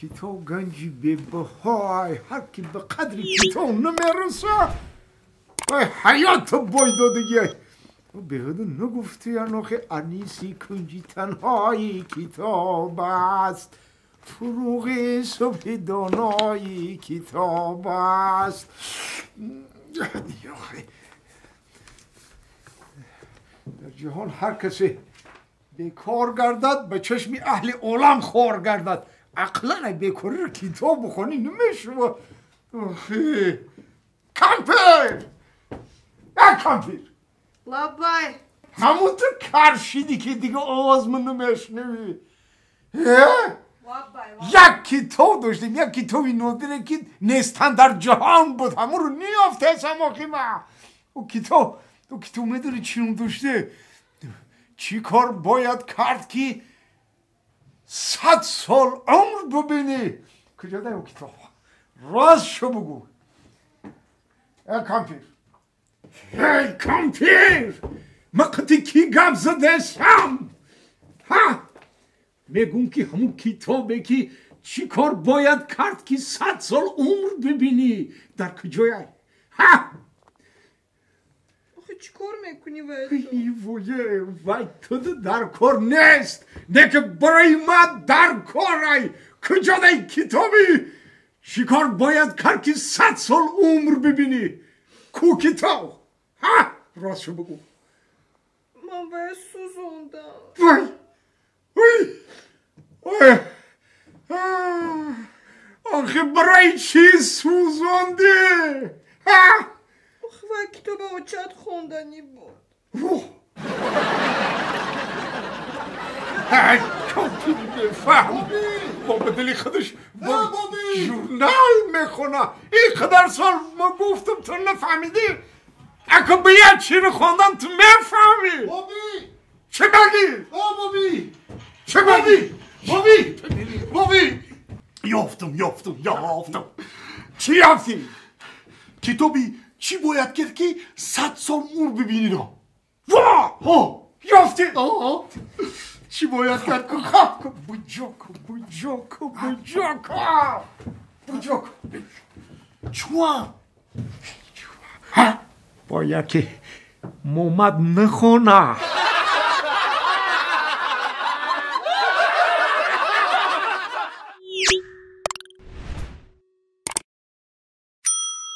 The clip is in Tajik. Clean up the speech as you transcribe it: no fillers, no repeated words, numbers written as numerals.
Китоб ганҷи бебаҳой, ҳар ки ба қадри китоб намераса, вай ҳаёту бой додагиай. Беҳуда нагуфти анохи аниси кунҷи танҳои китоб аст, фуруғи субҳи донои китоб аст. Дар ҷаҳон ҳар касе бекор гардад, ба чашми аҳли олам хор гардад. Ақлан ай бекориро китоб бихонӣ намешава. Охи кампир, як кампир. Лабай. Ҳамун ту кар шидӣ ки дига овозма намешнавӣ. Як китоб доштем, як китоби нодире ки нестан дар ҷаҳон буд, ҳамонро ниёфтесам. Охи ма ӯ китоб, ӯ китоб медонӣ чӣ ном доште? Чӣ кор бояд кард ки 100 сол умр бубинӣ? Куҷо дай ӯ китоб? Ростшо бугӯ. Э кампир, эй кампир, ма қати кӣ гап задесам? Ҳа, мегӯм ки ҳамун китобе ки чӣ кор бояд кард ки 100 сол умр бибинӣ, дар куҷояй? Ҳа, охи чӣ кор мекунӣ вай? Вое, вай ту дар кор нест, не ки барои ма дар корай. Куҷо дай китоби чӣ кор бояд кард ки 100 сол умр бибинӣ? Ку китоб? Ҳа, ростшо бугӯ. Ман вай сӯзондам. Вай, ой, ой, охи барои чӣ сӯзондӣ? Ҳа, охи вай китоба очат хонданӣ буд. Ай кампири бефаҳм, бо ба дили худаш бо журнал мехона. Ин қадар сол ма гуфтам, ту нафаҳмидӣ. Ако ба як чиро хондан ту мефаҳмӣ. Чӣ мегӣ? Чӣ мегӣ? Боби, Боби, ёфтум, ёфтум, ёфтум. Чӣ ёфтӣ? Китоби чӣ бояд кард ки 100 сол умр бибиниро. Во, ёфтӣ? Чӣ бояд кард? Буҷоко, буҷоко, буҷоко, буҷоко. Чуа? Бояд ки Момад нахона.